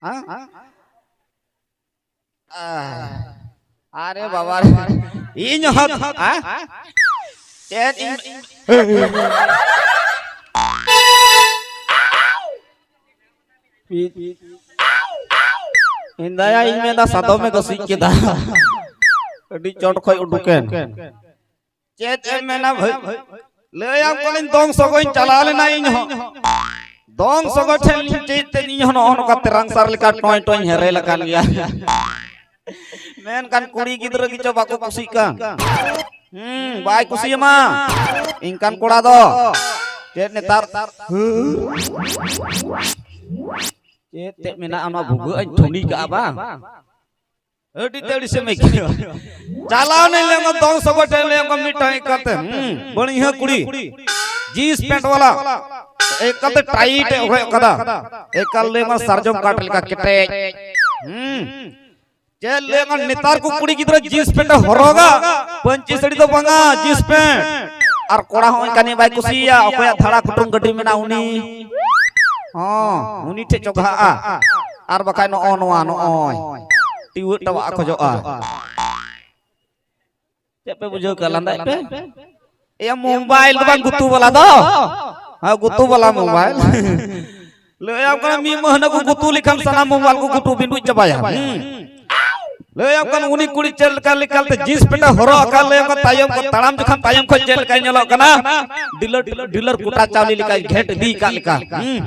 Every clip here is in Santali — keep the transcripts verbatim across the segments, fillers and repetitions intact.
ᱦᱮᱸ? ᱟᱨᱮ ᱵᱟᱵᱟ ᱨᱮ, ᱤᱧ ᱦᱚᱸ, ᱦᱮᱸ? ᱪᱮᱫ ᱤᱧ, ᱤᱧ ᱫᱟᱭᱟ, ᱤᱧ ᱢᱮᱱᱫᱟ ᱥᱟᱫᱚᱢᱮ ᱜᱚᱥᱤᱡ ᱠᱮᱫᱟ, ᱟᱹᱰᱤ ᱪᱚᱴ ᱠᱷᱚᱡ ᱩᱰᱩᱠᱮᱱ᱾ ᱪᱮᱫ ᱮᱢ ᱢᱮᱱᱟ ᱵᱷᱟᱹᱭ? ᱞᱟᱹᱭᱟᱢ ᱠᱟᱹᱱᱟᱹᱧ, ᱫᱚᱝ ᱥᱚᱜᱚᱭ ᱤᱧ ᱪᱟᱞᱟᱣ ᱞᱮᱱᱟ ᱤᱧ ᱦᱚᱸ᱾ ᱫᱚᱝ ᱥᱚᱜᱚᱭ ᱴᱷᱮᱱ ᱤᱧ ᱪᱮᱫ ᱛᱮ ᱤᱧ ᱦᱚᱸ ᱱᱚᱜᱼᱚ ᱱᱚᱝᱠᱟ ᱛᱮᱨᱟᱝ ᱥᱟᱨ ᱞᱮᱠᱟ ᱴᱚᱭ ᱴᱚᱭ ᱦᱮᱨᱮᱞ ᱟᱠᱟᱱ ᱜᱮᱭᱟ᱾ ᱢᱮᱱᱠᱷᱟᱱ ᱠᱩᱲᱤ ᱜᱤᱫᱽᱨᱟᱹ ᱜᱮᱪᱚ ᱵᱟᱠᱚ ᱠᱩᱥᱤᱜ ᱠᱟᱱ᱾ ᱦᱩᱸ, ᱵᱟᱭ ᱠᱩᱥᱤᱭᱟᱢᱟ ᱤᱱᱠᱟᱱ ᱠᱚᱲᱟ ᱫᱚ᱾ ᱪᱮᱫ ᱱᱮᱛᱟᱨ ᱪᱮᱫ ᱛᱮ ᱢᱮᱱᱟᱜᱼᱟ, ᱚᱱᱟ ᱵᱷᱩᱜᱟᱹᱜ ᱤᱧ ᱴᱷᱩᱱᱤ ᱠᱟᱜᱼᱟ ᱵᱟᱝ? ᱟᱹᱰᱤ ᱛᱮ ᱟᱹᱲᱤᱥᱮᱢ ᱟᱹᱭᱠᱟᱹᱣᱟ᱾ ᱪᱟᱞᱟᱣ ᱱᱟᱹᱧ ᱞᱮ ᱫᱚᱝ ᱥᱚᱜᱚᱭ ᱴᱷᱮᱱ, ᱞᱟᱹᱭ ᱢᱤᱫᱴᱟᱝ ᱮᱠᱟᱞ ᱛᱮ, ᱦᱩᱸ, ᱵᱟᱹᱲᱤᱡ ᱦᱚᱸ ᱠᱩᱲᱤ, ᱡᱤᱱᱥ ᱯᱮᱱᱴ ᱵᱟᱞᱟ, ᱮᱠᱟᱞ ᱛᱮ ᱴᱟᱭᱤᱴ ᱮ ᱦᱚᱨᱚᱜ ᱠᱟᱫᱟ, ᱮᱠᱟᱞ ᱞᱟᱹᱭ ᱢᱟ ᱥᱟᱨᱡᱚᱢ ᱠᱟᱴ ᱞᱮᱠᱟ ᱠᱮᱴᱮᱡ᱾ ᱦᱩᱸ, ᱪᱮᱫ ᱞᱟᱹᱭ ᱢᱟ ᱱᱮᱛᱟᱨ ᱠᱚ ᱠᱩᱲᱤ ᱜᱤᱫᱽᱨᱟᱹ ᱡᱤᱱᱥ ᱯᱮᱱᱴ ᱮ ᱦᱚᱨᱚᱜᱟ, ᱯᱟᱹᱧᱪᱤ ᱥᱟᱹᱲᱤ ᱫᱚ ᱵᱟᱝᱟ, ᱡᱤᱱᱥ ᱯᱮᱱᱴ᱾ ᱟᱨ ᱠᱚᱲᱟ ᱦᱚᱸ ᱚᱱᱠᱟᱱᱤᱡ ᱵᱟᱭ ᱠᱩᱥᱤᱭᱟᱭᱟ, ᱚᱠᱚᱭᱟᱜ ᱫᱷᱟᱲᱟ ᱠᱩᱴᱩᱝ ᱜᱟᱹᱰᱤ ᱢᱮᱱᱟᱜᱼᱟ ᱩᱱᱤ᱾ ᱦᱚᱸ, ᱩᱱᱤ ᱴᱷᱮᱡ ᱪᱚᱜᱷᱟᱜᱼᱟ᱾ ᱟᱨ ᱵᱟᱠᱷᱟᱡ ᱱᱚᱜᱼᱚ ᱱᱚᱣᱟ, ᱱᱚᱜᱼᱚᱭ ᱴᱤᱣᱟᱹᱜ ᱴᱟᱣᱟᱜ ᱠᱷᱚᱡᱚᱜᱼᱟ᱾ ᱪᱮᱫ ᱯᱮ ᱵᱩᱡᱷᱟᱹᱣ ᱠᱟᱜ, ᱞᱟᱸᱫᱟᱭᱮᱫ ᱯᱮ? ᱮᱭᱟ, ᱢᱳᱵᱟᱭᱤᱞ ᱫᱚ ᱵᱟᱝ, ᱜᱩᱛᱩ ᱵᱟᱞᱟ ᱫᱚ᱾ ᱦᱮᱸ, ᱜᱩᱛᱩ ᱵᱟᱞᱟ ᱢᱳᱵᱟᱭᱤᱞ᱾ ᱞᱟᱹᱭᱟᱢ ᱠᱟᱱᱟ, ᱢᱤᱫ ᱢᱟᱹᱦᱱᱟᱹ ᱠᱚ ᱜᱩᱛᱩ ᱞᱮᱠᱷᱟᱱ ᱥᱟᱱᱟᱢ ᱢᱳᱵᱟᱭᱤᱞ ᱠᱚ ᱜᱩᱛᱩ ᱵᱤᱸᱰᱩᱡ ᱪᱟᱵᱟᱭᱟ᱾ ᱦᱩᱸ᱾ ᱞᱟᱹᱭᱟᱢ ᱠᱟᱱ ᱩᱱᱤ ᱠᱩᱲᱤ ᱪᱮᱫ ᱞᱮᱠᱟ ᱞᱮᱠᱟᱞᱛᱮ ᱡᱤᱱᱥ ᱯᱮᱱᱴ ᱮ ᱦᱚᱨᱚᱜ ᱟᱠᱟᱫ, ᱞᱟᱹᱭᱟᱢ ᱠᱟᱱ ᱛᱟᱭᱚᱢ ᱠᱷᱚᱱ ᱛᱟᱲᱟᱢ ᱡᱚᱠᱷᱚᱱ ᱛᱟᱭᱚᱢ ᱠᱷᱚᱱ ᱪᱮᱫ ᱞᱮᱠᱟᱭ ᱧᱮᱞᱚᱜ ᱠᱟᱱᱟ, ᱰᱤᱞᱟᱨ, ᱰᱤᱞᱟᱨ ᱠᱚᱴᱟ ᱪᱟᱣᱞᱮ ᱞᱮᱠᱟᱭ ᱜᱷᱮᱴ ᱤᱫᱤ ᱟᱠᱟᱫ ᱞᱮᱠᱟ᱾ ᱦᱩᱸ᱾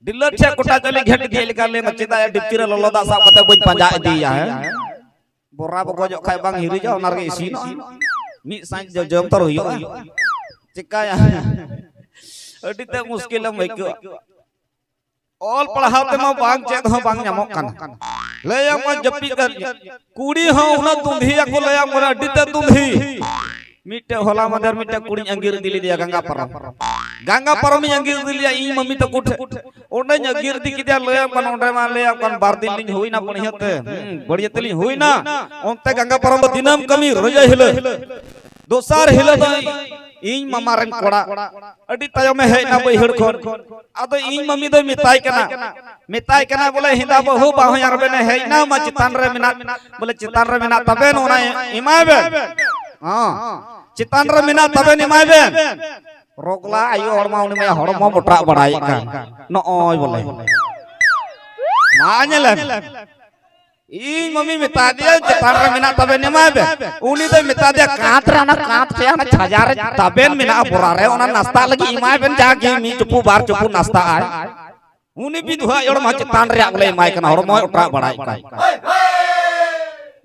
ᱰᱤᱞᱟᱨ ᱴᱷᱮᱱ ᱠᱚᱴᱟ ᱪᱟᱣᱞᱮ ᱜᱷᱮᱴ ᱤᱫᱤ ᱞᱮᱠᱟ, ᱞᱟᱹᱭᱟᱢ ᱪᱮᱫᱟᱜ ᱭᱟ ᱰᱤᱯᱪᱤ ᱨᱮ ᱞᱚᱞᱚ ᱫᱟᱜ ᱥᱟᱵ ᱠᱟᱛᱮ ᱵᱟᱹᱧ ᱯᱟᱸᱡᱟ ᱤᱫᱤᱭᱟ, ᱦᱮᱸ? ᱵᱚᱨᱟ ᱵᱚᱜᱚᱡᱚᱜ ᱠᱷᱟᱡ ᱵᱟᱝ ᱦᱤᱨᱤᱡᱚᱜᱼᱟ, ᱚᱱᱟ ᱨᱮᱜᱮ ᱤᱥᱤᱱᱚᱜᱼᱟ᱾ ᱢᱤᱫ ᱥᱟᱸᱡ ᱡᱚᱡᱚᱢ ᱛᱚ ᱦᱩᱭᱩᱜᱼᱟ᱾ ᱪᱤᱠᱟᱭᱟ? ᱟᱹᱰᱤ ᱛᱮ ᱢᱩᱥᱠᱤᱞᱮᱢ ᱟᱹᱭᱠᱟᱹᱣᱟ᱾ ᱚᱞ ᱯᱟᱲᱦᱟᱣ ᱛᱮᱢᱟ ᱵᱟᱝ, ᱪᱮᱫ ᱦᱚᱸ ᱵᱟᱝ ᱧᱟᱢᱚᱜ ᱠᱟᱱᱟ᱾ ᱞᱟᱹᱭᱟᱢ ᱠᱟᱱ ᱡᱟᱹᱯᱤᱫ ᱠᱟᱱ ᱠᱩᱲᱤ ᱦᱚᱸ ᱩᱱᱟᱹᱜ ᱫᱩᱸᱫᱷᱤᱭᱟᱠᱚ, ᱞᱟᱹᱭᱟᱢ ᱠᱟᱱᱟ ᱟᱹᱰᱤ ᱛᱮ ᱫᱩᱸᱫᱷᱤ᱾ ᱢᱤᱫᱴᱮᱡ ᱦᱚᱞᱟ ᱢᱟᱫᱷᱮᱨ ᱢᱤᱫᱴᱮᱡ ᱠᱩᱲᱤᱧ ᱟᱸᱜᱤᱨ ᱤᱫᱤ ᱞᱮᱫᱮᱭᱟ ᱜᱟᱝᱜᱟ ᱯᱟᱨᱚᱢ᱾ ᱜᱟᱝᱜᱟ ᱯᱟᱨᱚᱢᱤᱧ ᱟᱸᱜᱤᱨ ᱤᱫᱤ ᱞᱮᱫᱮᱭᱟ ᱤᱧ ᱢᱟᱹᱢᱤ ᱛᱟᱠᱚ ᱴᱷᱮᱱ᱾ ᱚᱸᱰᱮᱧ ᱟᱹᱜᱤᱨ ᱤᱫᱤ ᱠᱮᱫᱮᱭᱟ, ᱞᱟᱹᱭᱟᱢ ᱠᱟᱱ ᱚᱸᱰᱮ ᱢᱟ ᱞᱟᱹᱭᱟᱢ ᱠᱟᱱ ᱵᱟᱨ ᱫᱤᱱ ᱞᱤᱧ ᱦᱩᱭᱱᱟ ᱵᱟᱹᱲᱤᱭᱟᱹ ᱛᱮ᱾ ᱦᱩᱸ, ᱵᱟᱹᱲᱤᱭᱟᱹ ᱛᱮᱞᱤᱧ ᱦᱩᱭᱱᱟ᱾ ᱚᱱᱛᱮ ᱜᱟᱝᱜᱟ ᱯᱟᱨᱚᱢ ᱫᱚ ᱫᱤᱱᱟᱹᱢ ᱠᱟᱹᱢᱤ ᱨᱚᱡᱚ ᱦᱤᱞᱟᱹ᱾ ᱫᱚᱥᱟᱨ ᱦᱤᱞᱟᱹ ᱫᱚ ᱤᱧ ᱢᱟᱢᱟ ᱨᱮᱱ ᱠᱚᱲᱟ ᱟᱹᱰᱤ ᱛᱟᱭᱚᱢᱮ ᱦᱮᱡ ᱮᱱᱟ ᱵᱟᱹᱭᱦᱟᱹᱲ ᱠᱷᱚᱱ᱾ ᱟᱫᱚ ᱤᱧ ᱢᱟᱢᱤ ᱫᱚᱭ ᱢᱮᱛᱟᱭ ᱠᱟᱱᱟ, ᱢᱮᱛᱟᱭ ᱠᱟᱱᱟ ᱵᱚᱞᱮ, "ᱦᱮᱸᱫᱟ ᱵᱟᱹᱦᱩ, ᱵᱟᱦᱚᱧᱟᱨ ᱵᱮᱱᱮ ᱦᱮᱡ ᱮᱱᱟ, ᱢᱟ ᱪᱮᱛᱟᱱ ᱨᱮ ᱢᱮᱱᱟᱜ, ᱵᱚᱞᱮ ᱪᱮᱛᱟᱱ ᱨᱮ ᱢᱮᱱᱟᱜ ᱛᱟᱵᱮᱱ, ᱚᱱᱟ ᱮᱢᱟᱭ ᱵᱮᱱ᱾ ᱦᱚᱸ, ᱪᱮᱛᱟᱱ ᱨᱮ ᱢᱮᱱᱟᱜ ᱛᱟᱵᱮᱱ, ᱮᱢᱟᱭ ᱵᱮᱱ᱾" ᱨᱚᱜᱽᱞᱟ ᱟᱭᱳ ᱦᱚᱲ ᱢᱟ ᱩᱱᱤ ᱢᱟ ᱦᱚᱲᱢᱚ ᱢᱚᱴᱨᱟᱜ ᱵᱟᱲᱟᱭᱮᱫ ᱠᱟᱱ᱾ ᱱᱚᱜᱼᱚᱭ ᱵᱚᱞᱮ, ᱢᱟ ᱧᱮᱞᱮᱢ, ᱤᱧ ᱢᱟᱢᱤ ᱢᱮᱛᱟ ᱫᱮᱭᱟ, "ᱪᱮᱛᱟᱱ ᱨᱮ ᱢᱮᱱᱟᱜ ᱛᱟᱵᱮᱱ, ᱮᱢᱟᱭ ᱵᱮᱱ᱾" ᱩᱱᱤ ᱫᱚᱭ ᱢᱮᱛᱟ ᱫᱮᱭᱟ, "ᱠᱟᱸᱛ ᱨᱮ, ᱚᱱᱟ ᱠᱟᱸᱛ ᱥᱮ ᱚᱱᱟ ᱪᱷᱟᱡᱟ ᱨᱮ ᱛᱟᱵᱮᱱ ᱢᱮᱱᱟᱜᱼᱟ ᱵᱚᱨᱟ ᱨᱮ, ᱚᱱᱟ ᱱᱟᱥᱛᱟ ᱞᱟᱹᱜᱤᱫ ᱮᱢᱟᱭ ᱵᱮᱱ, ᱡᱟᱜᱮ ᱢᱤᱫ ᱪᱩᱯᱩ ᱵᱟᱨ ᱪᱩᱯᱩ ᱱᱟᱥᱛᱟᱜ ᱟᱭ᱾" ᱩᱱᱤ ᱵᱤᱫᱷᱩᱣᱟᱜ ᱦᱚᱲᱢᱚ ᱪᱮᱛᱟᱱ ᱨᱮᱭᱟᱜ ᱵᱚᱞᱮ ᱮᱢᱟᱭ ᱠᱟᱱᱟ, ᱦᱚᱲᱢᱚᱭ ᱚᱴᱨᱟᱜ ᱵᱟᱲᱟᱭᱮᱫ ᱠᱟᱱ᱾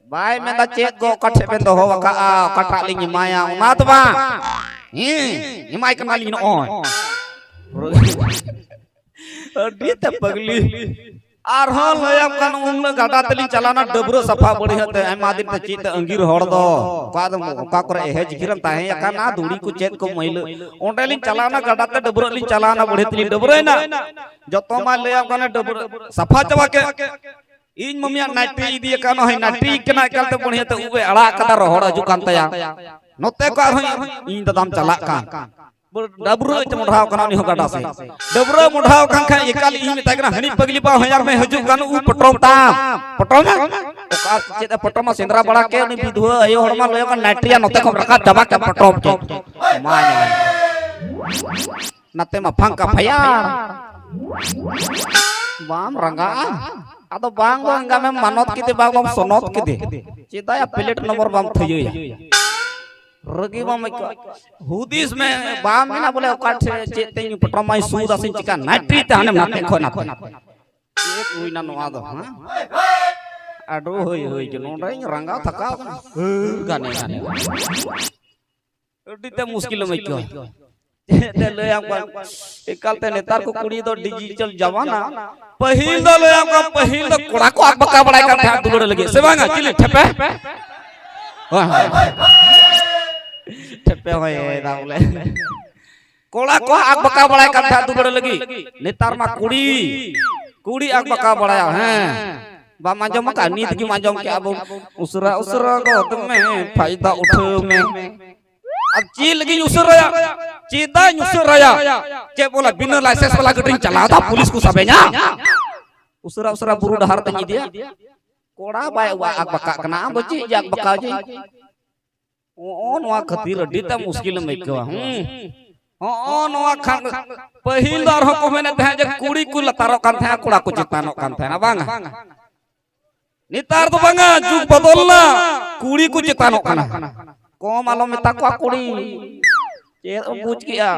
ᱵᱟᱭ ᱢᱮᱱᱫᱟ, "ᱪᱮᱫ ᱜᱚ ᱚᱠᱟ ᱴᱷᱮᱡ ᱵᱮᱱ ᱫᱚᱦᱚ ᱟᱠᱟᱫᱼᱟ, ᱚᱠᱟᱴᱟᱜ ᱞᱤᱧ ᱮᱢᱟᱭᱟ?" ᱚᱱᱟ ᱫᱚ ᱵᱟᱝ, ᱦᱮᱸ, ᱮᱢᱟᱭ ᱠᱟᱱᱟᱞᱤᱧ ᱱᱚᱜᱼᱚᱭ᱾ ᱟᱹᱰᱤ ᱛᱮ ᱯᱟᱜᱽᱞᱤ᱾ ᱟᱨᱦᱚᱸ ᱞᱟᱹᱭᱟᱢ ᱠᱟᱱ, ᱩᱱ ᱦᱤᱞᱳᱜ ᱜᱟᱰᱟ ᱛᱮᱞᱤᱧ ᱪᱟᱞᱟᱣᱱᱟ ᱰᱟᱹᱵᱽᱨᱟᱹ ᱥᱟᱯᱷᱟ ᱵᱟᱹᱲᱤ ᱟᱛᱮ᱾ ᱟᱭᱢᱟ ᱫᱤᱱ ᱛᱮ ᱪᱮᱫ ᱛᱮ ᱟᱺᱜᱤᱨ ᱦᱚᱲ ᱫᱚ, ᱚᱠᱟ ᱫᱚ, ᱚᱠᱟ ᱠᱚᱨᱮ ᱮᱦᱮ ᱡᱤᱠᱤᱨᱮᱢ ᱛᱟᱦᱮᱸ ᱟᱠᱟᱱᱟ, ᱫᱷᱩᱲᱤ ᱠᱚ ᱪᱮᱫ ᱠᱚ ᱢᱟᱹᱭᱞᱟᱹ᱾ ᱚᱸᱰᱮ ᱞᱤᱧ ᱪᱟᱞᱟᱣᱱᱟ, ᱜᱟᱰᱟ ᱛᱮ ᱰᱟᱹᱵᱽᱨᱟᱹᱜ ᱞᱤᱧ ᱪᱟᱞᱟᱣᱱᱟ, ᱵᱟᱹᱲᱦᱤ ᱛᱮᱞᱤᱧ ᱰᱟᱹᱵᱽᱨᱟᱹᱭᱱᱟ᱾ ᱡᱚᱛᱚ ᱢᱟ ᱞᱟᱹᱭᱟᱢ ᱠᱟᱱᱟ ᱰᱟᱹᱵᱽᱨᱟᱹ ᱥᱟᱯᱷᱟ ᱪᱟᱵᱟ ᱠᱮᱫ᱾ ᱤᱧ ᱢᱟᱹᱢᱤᱭᱟᱜ ᱱᱟᱭᱴᱤ ᱤᱫᱤ ᱟᱠᱟᱱ, ᱦᱳᱭ, ᱱᱟᱭᱴᱤ ᱠᱟᱱᱟ ᱮᱠᱟᱞ ᱛᱮ ᱵᱟᱹᱲᱦᱤ ᱛᱮ ᱩᱵ ᱮ ᱟᱲᱟᱜ ᱠᱟᱫᱟ, ᱨᱚᱦᱚᱲ ᱦᱤᱡᱩᱜ ᱠᱟᱱ ᱛᱟᱭᱟ᱾ ᱱᱚᱛᱮ ᱠᱚ ᱟᱨᱦᱚᱸ ᱤᱧ ᱫᱟᱫᱟᱢ ᱪᱟᱞᱟᱜ ᱠᱟᱱ᱾ ᱰᱟᱹᱵᱽᱨᱟᱹ ᱢᱚᱰᱷᱟᱣ ᱠᱟᱱᱟ ᱩᱱᱤ ᱦᱚᱸ ᱜᱟᱰᱟ ᱥᱮᱫ᱾ ᱰᱟᱹᱵᱽᱨᱟᱹ ᱢᱚᱰᱷᱟᱣ ᱠᱟᱱ ᱠᱷᱟᱱ ᱮᱠᱟᱞ ᱤᱧ ᱢᱮᱛᱟᱭ ᱠᱟᱱᱟ, "ᱦᱟᱹᱱᱤ ᱯᱟᱹᱜᱽᱞᱤ ᱵᱟ ᱦᱚᱧᱦᱟᱨ ᱢᱮ ᱦᱤᱡᱩᱜ ᱠᱟᱱ, ᱩᱵ ᱯᱚᱴᱚᱢ ᱛᱟᱢ, ᱯᱚᱴᱚᱢ ᱢᱮ᱾" ᱚᱠᱟ ᱪᱮᱫ ᱮ ᱯᱚᱴᱚᱢᱟ, ᱥᱮᱸᱫᱽᱨᱟ ᱵᱟᱲᱟ ᱠᱮᱫ ᱩᱱᱤ ᱵᱤᱫᱷᱩᱣᱟᱹ ᱟᱭᱳ ᱦᱚᱲ ᱢᱟ ᱞᱟᱹᱭ ᱠᱟᱱ, "ᱱᱟᱭᱴᱤᱭᱟ ᱱᱚᱛᱮ ᱠᱷᱚᱱ ᱨᱟᱠᱟᱵ ᱪᱟᱵᱟ ᱠᱮᱫ, ᱯᱚᱴᱚᱢ ᱠᱮᱫ᱾" ᱢᱟ ᱧᱮᱞ ᱢᱮ᱾ ᱱᱟᱛᱮ ᱢᱟ ᱯᱷᱟᱝᱠᱟ ᱯᱷᱟᱭᱟᱨ᱾ ᱵᱟᱢ ᱨᱟᱸᱜᱟᱜᱼᱟ? ᱟᱫᱚ ᱵᱟᱝ ᱫᱚ ᱮᱸᱜᱟᱢᱮᱢ ᱢᱟᱱᱚᱛ ᱠᱮᱫᱮ, ᱵᱟᱝ ᱵᱟᱢ ᱥᱚᱱᱚᱛ ᱠᱮᱫᱮ᱾ ᱪᱮᱫᱟᱜ ᱭᱟ ᱯᱞᱮᱴ ᱱᱚᱢᱵᱚᱨ ᱵᱟᱢ ᱛᱷᱟᱹᱭᱟᱹᱭᱟ? ᱨᱟᱹᱜᱤ ᱵᱟᱢ ᱟᱹᱭᱠᱟᱹᱣᱟ? ᱦᱩᱫᱤᱥ ᱢᱮ, ᱵᱟᱢ ᱢᱮᱱᱟ ᱵᱚᱞᱮ ᱚᱠᱟ ᱴᱷᱮᱡ ᱪᱮᱫ ᱛᱮᱧ ᱯᱚᱴᱚᱢᱟᱭ, ᱥᱩᱫ ᱟᱥᱮᱧ ᱪᱤᱠᱟ, ᱱᱟᱭᱴᱨᱤ ᱛᱮ ᱦᱟᱱᱮᱢ ᱱᱟᱛᱮ ᱠᱷᱚᱡ ᱱᱟᱛᱮ᱾ ᱪᱮᱫ ᱦᱩᱭᱱᱟ ᱱᱚᱣᱟ ᱫᱚ, ᱦᱮᱸ? ᱟᱰᱚ ᱦᱩᱭ ᱦᱩᱭ ᱜᱮ, ᱱᱚᱰᱮᱧ ᱨᱟᱸᱜᱟᱣ ᱛᱷᱟᱠᱟᱣ ᱠᱟᱱᱟ᱾ ᱦᱟᱹᱨ ᱜᱟᱱᱮ ᱜᱟᱱᱮ᱾ ᱟᱹᱰᱤ ᱛᱮ ᱢᱩᱥᱠᱤᱞᱮᱢ ᱟᱹᱭᱠᱟᱹᱣᱟ᱾ ᱪᱮᱫ ᱮ ᱞᱟᱹᱭᱟᱢ ᱠᱟᱱ? ᱮᱠᱟᱞ ᱛᱮ ᱱᱮᱛᱟᱨ ᱠᱚ ᱠᱩᱲᱤ ᱫᱚ ᱰᱤᱡᱤᱴᱟᱞ ᱡᱟᱢᱟᱱᱟ᱾ ᱯᱟᱹᱦᱤᱞ ᱫᱚ ᱞᱟᱹᱭᱟᱢ ᱠᱟᱱ, ᱯᱟᱹᱦᱤᱞ ᱫᱚ ᱠᱚᱲᱟ ᱠᱚ ᱟᱠ ᱵᱟᱠᱟ ᱵᱟᱲᱟᱭ ᱠᱟᱱ ᱛᱟᱦᱮᱸᱫ ᱫᱩᱞᱟᱹᱲ ᱞᱟᱹᱜᱤᱫ, ᱥᱮ ᱵᱟᱝᱟ? ᱪᱤᱞᱤ ᱴᱷᱮᱯᱮ? ᱦᱳᱭ, ᱦᱳᱭ᱾ ᱴᱷᱮᱯᱮ ᱦᱚᱸᱭ ᱦᱚᱭ ᱫᱟ ᱵᱚᱞᱮ᱾ ᱠᱚᱲᱟ ᱠᱚ ᱟᱠ ᱵᱟᱠᱟ ᱵᱟᱲᱟᱭ ᱠᱟᱱ ᱛᱟᱦᱮᱸᱫ ᱫᱩᱞᱟᱹᱲ ᱞᱟᱹᱜᱤᱫ᱾ ᱱᱮᱛᱟᱨ ᱢᱟ ᱠᱩᱲᱤ, ᱠᱩᱲᱤ ᱟᱠ ᱵᱟᱠᱟ ᱵᱟᱲᱟᱭᱟ, ᱦᱮᱸ᱾ ᱵᱟᱢ ᱟᱸᱡᱚᱢ ᱟᱠᱟᱫ? ᱱᱤᱛ ᱜᱮᱢ ᱟᱸᱡᱚᱢ ᱠᱮᱜᱼᱟ ᱵᱚᱱ᱾ ᱩᱥᱟᱹᱨᱟ, ᱩᱥᱟᱹᱨᱟ ᱜᱚᱫ ᱢᱮ, ᱯᱷᱟᱭᱫᱟ ᱩᱴᱷᱟᱹᱣ ᱢᱮ᱾ ᱟᱨ ᱪᱮᱫ ᱞᱟᱹᱜᱤᱫ ᱤᱧ ᱩᱥᱟᱹᱨᱟᱭᱟ? ᱪᱮᱫᱟᱜ ᱤᱧ ᱩᱥᱟᱹᱨᱟᱭᱟ? ᱪᱮᱫ ᱵᱚᱞᱮ ᱵᱤᱱᱟᱹ ᱞᱟᱭᱥᱮᱱᱥ ᱵᱟᱞᱟ ᱜᱟᱹᱰᱤᱧ ᱪᱟᱞᱟᱣ ᱮᱫᱟ, ᱯᱩᱞᱤᱥ ᱠᱚ ᱥᱟᱵᱮᱧᱟ? ᱩᱥᱟᱹᱨᱟ ᱩᱥᱟᱹᱨᱟ ᱵᱩᱨᱩ ᱰᱟᱦᱟᱨ ᱛᱮᱧ ᱤᱫᱤᱭᱟ᱾ ᱠᱚᱲᱟ ᱵᱟᱭ ᱟᱠ ᱵᱟᱠᱟᱜ ᱠᱟᱱᱟ, ᱟᱢ ᱫᱚ ᱪᱮᱫ ᱡᱟᱠ ᱵᱟᱠᱟᱣ ᱡᱮ? ᱦᱚᱸᱜᱼᱚ ᱱᱚᱣᱟ ᱠᱷᱟᱹᱛᱤᱨ ᱟᱹᱰᱤ ᱛᱮ ᱢᱩᱥᱠᱤᱞᱮᱢ ᱟᱹᱭᱠᱟᱹᱣᱟ᱾ ᱦᱩᱸ᱾ ᱦᱚᱸᱜᱼᱚ ᱱᱚᱣᱟ ᱠᱷᱟᱱ ᱯᱟᱹᱦᱤᱞ ᱫᱚ ᱟᱨᱦᱚᱸ ᱠᱚ ᱢᱮᱱᱮᱫ ᱛᱟᱦᱮᱸᱫ ᱡᱮ ᱠᱩᱲᱤ ᱠᱚ ᱞᱟᱛᱟᱨᱚᱜ ᱠᱟᱱ ᱛᱟᱦᱮᱸᱫ, ᱠᱚᱲᱟ ᱠᱚ ᱪᱮᱛᱟᱱᱚᱜ ᱠᱟᱱ ᱛᱟᱦᱮᱸᱫ, ᱵᱟᱝᱟ? ᱱᱮᱛᱟᱨ ᱫᱚ ᱵᱟᱝᱟ, ᱡᱩᱜᱽ ᱵᱚᱫᱚᱞ ᱱᱟ, ᱠᱩᱲᱤ ᱠᱚ ᱪᱮᱛᱟᱱᱚᱜ ᱠᱟᱱᱟ᱾ ᱠᱚᱢ ᱟᱞᱚᱢ ᱢᱮᱛᱟ ᱠᱚᱣᱟ ᱠᱩᱲᱤ᱾ ᱪᱮᱫ ᱮᱢ ᱵᱩᱡᱽ ᱠᱮᱜᱼᱟ?